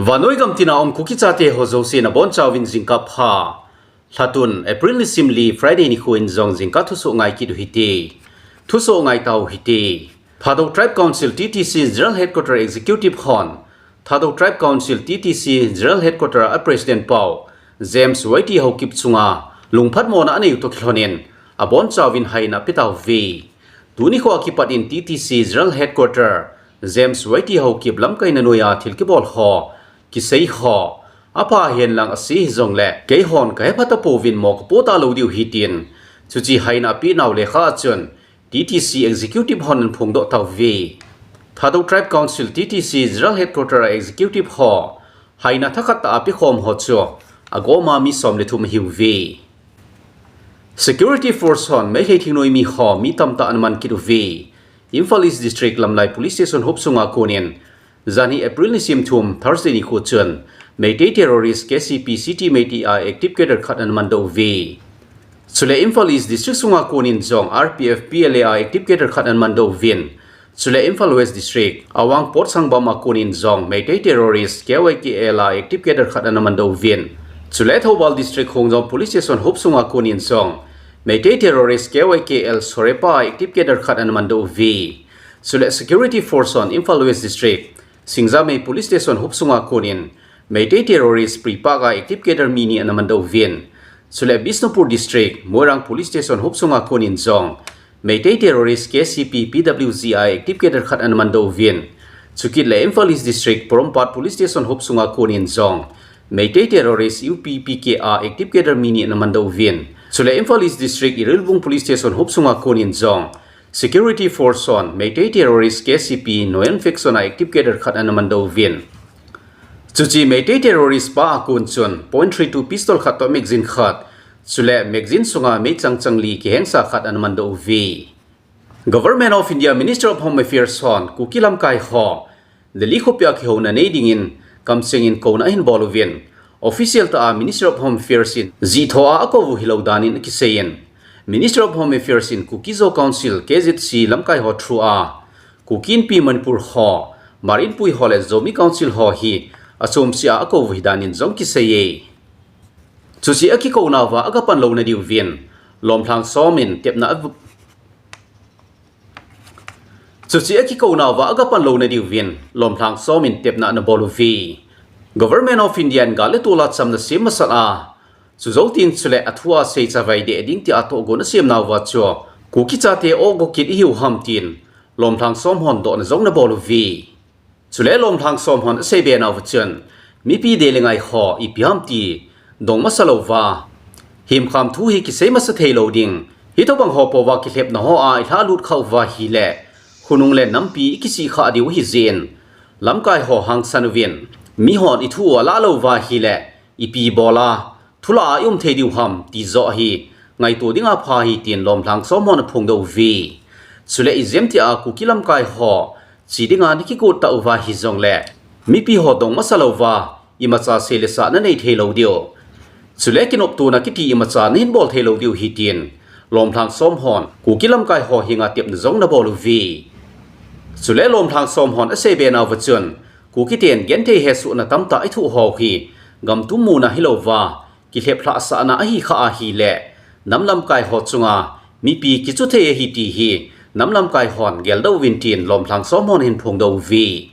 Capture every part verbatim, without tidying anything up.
Vannoi gam tina um Kuki chate ho jouse nabonchauvin jingkah pha. Lhatun April nisim li Friday nikho in jong jingkah thusoh ngai kit u hite. Thusoh ngai tau hite. Thadou Tribe Council T T C General Headquarter Executive hon Thadou Tribe Council T T C General Headquarter a President pau James Y T Haokip chunga lungphatmona anei u toh kilhonin abonchauvin haina apetauve. Tuni khoa kipat in T T C General Headquarter James Y T Haokip lamkaina noiya thil kibol ho, kisei ho, apha henlang ase hijongle keihon kahepha tapouvin mo kapo talou diu ahi tin, chuche haina apenau lekha a chun T T C Executive hon ana phongdoh tauve. Thadou Tribe Council T T C General Headquarter a Executive ho haina thakhat tah a pekhom ho chu agoma mi som le thum ahiuve. Security Force hon Meitei thingnoimi ho mi tamtah ana man kit uve. Imphal East District Lamlai Police Station hopsunga konin, janhi April nisim thum Thursday nikho chun Meitei terrorist K C P City Meitei a active cadre khat ana mandoh uve. Chule Imphal East District sunga konin jong R P F P L A a active cadre khat ana mandoh uvin. Chule Imphal West District Awang Potsangbam a konin jong Meitei terrorist K Y K L a active cadre khat ana mandoh uvin. Chule Thoubal District Khongjom Police Station hopsunga konin jong Meitei terrorist K Y K L Sorepa a active cadre khat ana mandoh uve. Chule Security Force hon Imphal West District Singjamei Police Station hopsunga konin Meitei terrorist Pripak a active cadre mi ni ana mandoh uvin. Chule Bishnupur District Moirang Police Station hopsunga konin jong Meitei terrorist K C P P W G a active cadre khat ana mandoh uvin. Chukit le Imphal East District Porompat Police Station hopsunga konin jong Meitei terrorist U P P K a active cadre mi ni ana mandoh uvin. Chule Imphal East District Irilbung Police Station hopsunga konin jong Security Force hon Meitei terrorist K C P Noyan faction a active cadre khat ana mandoh uvin. Chuche Meitei terrorist pa a kon chun point three two pistol khat toh magazine khat, chule magazine sunga meichang chang li kihengsa khat ana mandoh uve. Government of India Ministry of Home Affairs hon Kuki lamkai ho Delhi khopia kihouna nei dingin Kamseng in kouna ahin bol uvin, official tah a Ministry of Home Affairs in jih thoa akou u hilou danin akiseiyin, Ministry of Home Affairs in Kuki Zo Council, K Z C, lamkai ho through a Kuki Inpi Manipur ho, Hmar Inpui ho le Zomi Council ho hi achomsea akou u ahi danin jong kiseiye. Chuche akikounauva agapan louna diuvin Lomlhang Som in tepna a Chuche akikounauva agapan louna diuvin Lomlhang Som in tepna ana bol uve. Government of India in gal le tol a chamna sem masat a, chujou tin chule athua seichavai deh ding tia tohgon asemnauva chu Kuki chate o go kit ihiu ham tin Lomlhang Som hon dohna jong ana bol uve. Chule Lomlhang Som hon aseibe nauva chun, mipi deh le ngai ho ipi ham ti dong masa louva, himkham thu hi kisei masa thei lou ding. Hitobang ho pouva kilhepna hoa ilhahlut khah uva ahile, khonung le nampi ikisih khah diu ahi jeh in, lamkai ho hangsan uvin, mihon ithu u alah louva ahile, ipi bol a, thulah a ium thei diu ham ti joh hi ngaito dinga pha ahi tin Lomlhang Som hon aphongdoh uve. Chule ijemtia Kuki lamkai ho che dinga nakigot tah uva hijongle, mipi ho dong masa louva imacha sei le sah nanei thei lou diu, chule kinoptona kiti imacha nahin bol thei lou diu ahi tin Lomlhang Som hon Kuki lamkai ho henga tepna jong ana bol uve. Chule Lomlhang Som hon aseibe nauva chun, Kuki ten genthei hesohna tamtah ithoh ho hi gamtum muna hilouva, kilhep lhahsahna ahi khah ahile, nam lamkai ho chunga mipi kichu thei ahi ti hi nam lamkai hon geldoh uvin tin Lomlhang Som hon ahin phongdoh uve.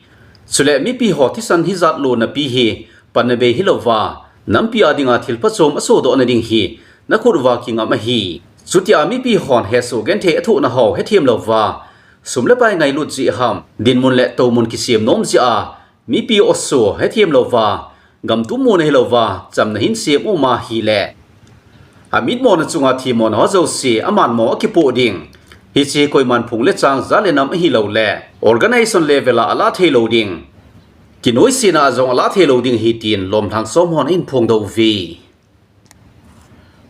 Chule mipi ho thisan hijat lona pi hi panna bei hilouva, nampi a dinga thil phachom asohdohna ding hi nakhut uva kingam ahi. Chutia mipi hon hesoh genthei athohna ho hethem louva, sum le pai ngailut jeh ham, dinmun le toumun kisem nom jeh a, mipi o soh hethem louva, gamtum muna hilouva, chamna hin sem um ahile, amitmona chunga themmona ho jouse amanmo akipoh ding. Hiche koiman phung le chang, jat le nam ahiloule organization level a alah thei lou ding, kinoisena a jong alah thei lou ding ahi tin Lomlhang Som hon ahin phongdoh uve.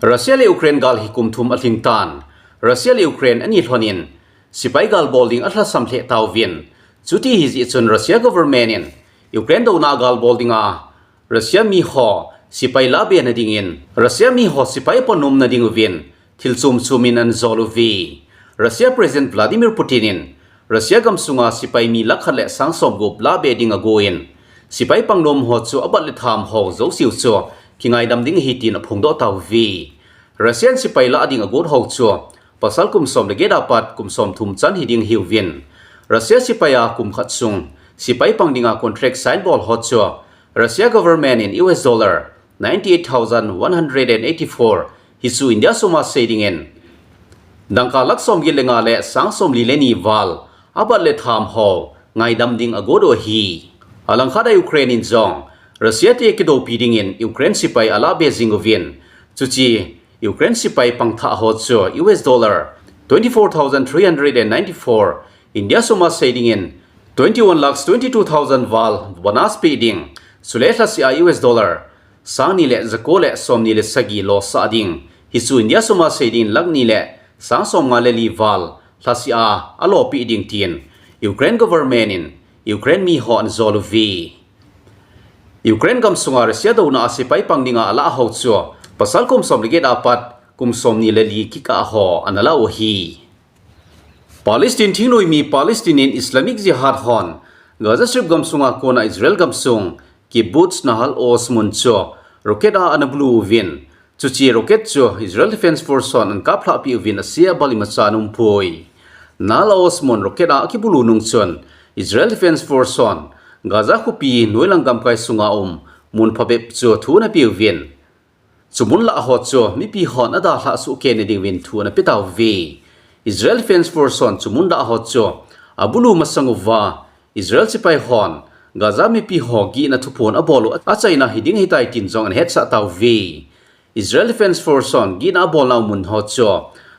Russia le Ukraine gal hi kum thum alhing tan. Russia le Ukraine ani lhonin sepai gal bol ding alhasam lheh tauvin. Chuti ahi jeh chun Russia government in Ukraine douna a gal bol dinga Russia mi ho sepai lahbehna dingin, Russia mi ho sepai apannomna ding uvin thil chom chom in ana jol uve. Russia President Vladimir Putin in Russia gamsunga sepai mi lakh khat le sang som gup lahbeh ding agon, Sepai pangnom ho chu abat le tham ho jouse u chu kingaidam ding ahi tin aphongdoh tauve. Russian sepai lah ding agot ho chu pasal kum som le get apat kum som thum chan hiding ahiuvin. Russia sepai a kum khat sung sepai pang dinga contract sign bol ho chu Russia government in U S dollar ninety-eight thousand one hundred and eighty-four, hichu India suma sei dingin dangka lakh som get le nga le sang som li le ni val abat le tham ho ngaidam ding agot u ahi. Alangkhat a Ukraine in jong Russia te kidopi dingin Ukraine sepai alah be jing uvin. Chuche Ukraine sepai pangthah ho chu U S dollar twenty-four thousand three hundred and ninety-four, India suma sei dingin twenty-one lakhs twenty-two thousand val bonus pe ding. Chule lhaseh a U S dollar sang ni le jako le som ni le sagi losah ding. Hichu India suma sei dingin lakh ni le sang som nga le li val lhaseh a alo pe ding tin Ukraine government in Ukraine mi ho ana jol uve. Ukraine gamsunga Russia douna a sepai pang dinga alah ho chu pasal kum som le get apat kum som ni le li kikah ho ana lah u ahi. Palestine thingnoimi Palestinian Islamic Jihad hon Gaza Strip gamsunga kona Israel gamsung Kibbutz Nahal Oz mun chu rocket a ana bulu uvin. Chuche rocket chu Israel Defense Force hon ana kaplhah peh uvin, asei a bal imacha ana umpoi. Nahal Oz mun rocket a akibulu nung chun Israel Defense Force hon Gaza khopi noilang gamkai sunga um mun phabep chu thu ana pe uvin. Chumun lah ho chu mipi hon adalhah soh kei na ding uvin thu ana pe tauve. Israel Defense Force hon chumun lah ho chu abulu masang uva Israel sepai hon Gaza mipi ho gihna thuphon abol u achaina hiding ahitai tin jong ana hetsah tauve. Israel Defense Force hon gihna abolnau mun ho chu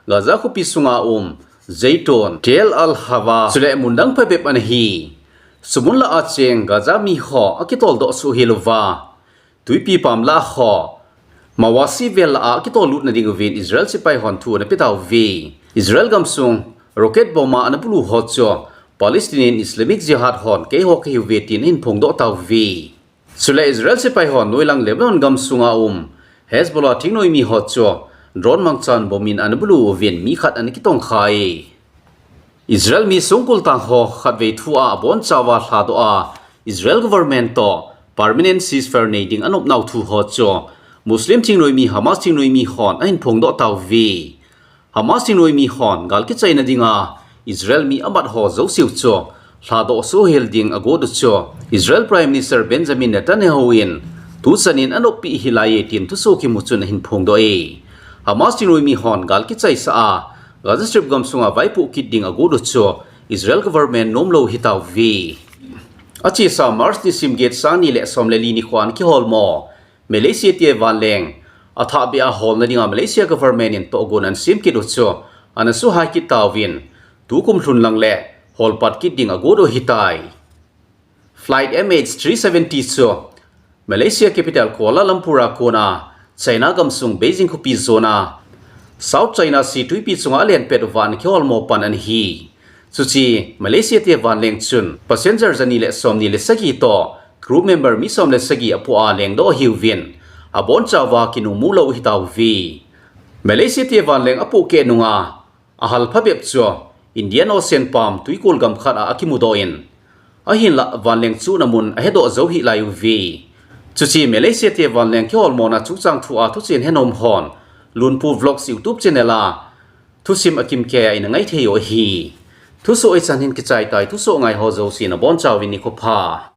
Gaza khopi sunga um Zaytun, Deir al-Bala, chule mun dang phabep ana hi. Chumun lah a cheng Gaza mi ho akitol doh soh hel uva, tuipi pam lah ho Mawasi vel lah a akitol lut na ding uvin Israel sepai hon thu ana pe tauve. Israel gamsung rocket bomb a ana bulu ho chu Palestinian Islamic Jihad hon keiho kahiuve tin ahin phongdoh tauve. Chule Israel sepai hon noilang Lebanon gamsunga um Hezbollah thingnoimi ho chu drone mangchan bomb in ana bulu uvin mi khat ana kitongkhai. Israel mi songkul tang ho khatvei thu a abonchauva lhadoh a, Israel government toh permanent ceasefire nei ding anopnau thu ho chu Muslim thingnoimi Hamas thingnoimi hon ahin phongdoh tauve. Hamas thingnoimi hon gal kichaina dinga Israel mi amat ho jouse u chu lhadoh soh hel ding agot u chu Israel Prime Minister Benjamin Netanyahu in tuchan in anoppi hih laiye tin thusoh kimu chun ahin phongdoh e. Hamas thingnoimi hon gal kichaisah a Gaza Strip gamsunga vaipoh kit ding agot u chu Israel government nomlou hitauve. Achesa March nisim get, sang ni le som le li nikho a ana kiholmo Malaysia te vanleng athahbeh a holna dinga Malaysia government in tohgon ana sem kit u chu ana suhai kit tauvin, tukum lhun lang le holpat kit ding agot u ahitai. Flight M H three seventy chu Malaysia capital Kuala Lumpur a kona China gamsung Beijing khopi jona South China Sea tuipi chunga alen pet uva ana kiholmo pan ana hi. Chuche Malaysia te vanleng chun passenger jani le somni le sagi toh crew member mi som le sagi apoh a lengdoh ahiuvin, abonchauva kinungmu lou hitauve. Malaysia te vanleng apohkeh nunga ahal phabep chu Indian Ocean pam tuikol gam khat a akimudoh in, ahinlah vanleng chuhna mun ahedoh jou hih laiuve. Chuche Malaysia te vanleng kiholmona chungchang thu a thuchen henom hon Lunpu Vlogs YouTube channel a thusim akimkeiya ina ngaithei u ahi. Thusoh hichan hin kichai tai, thusoh ngai ho jousen abonchauvin nikho pha.